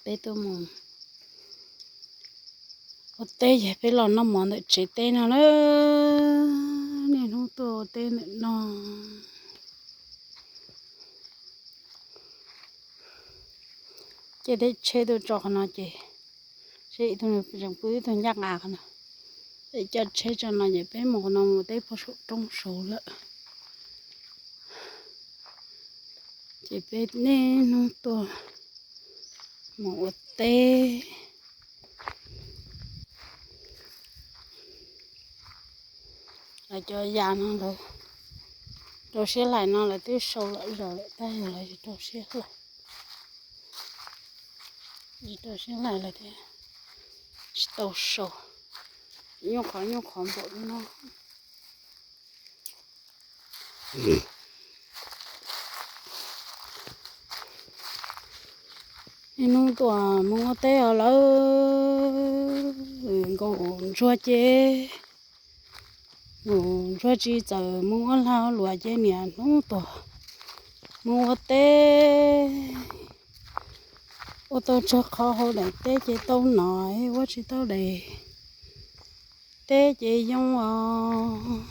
Peb tuaj mus ua teb ces peb los noj mov ntawm tsev teb no na. Niaj hnub tuaj ua teb ntawm no. Ces tej tsheb tuaj tso qhov no ces seb ib tug tseem pw ib tug ncaj nqa qhov no. Ces coj tsheb tso no ces peb mus qhov no mus teb puag saum roob saud lawm. Ces peb niaj hnub tuaj mus ua teb. Lawv cov yas no lawv rau siab hlais no lawv twb sau lawm zaum lawm tab yog lawv tsis rau siab hlais. Tsis rau siab hlais lawv thiaj tsis tau sau. Nyuj qhov nyuj qhov npaum li no. Niaj hnub tuaj mus ua teb os lawm. Nkaus ntsuag ces, nkaus ntsuag tsis txawm mus ua lag ua luam ces niaj hnub tuaj mus ua teb. Ua tau tsawg qhov hauv daim teb ces tau noj, ua tsis tau daim teb ces yoo os.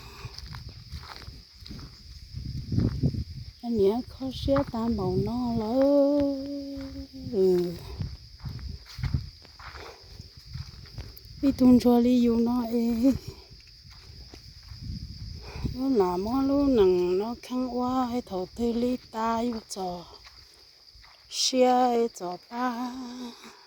Niaj kho siab tag npaum no lawm. Ib tug ntsuag li yus no es, lub nam muab lub nees no kheej ua es thaum twg li tas yus txom siab es txom pab.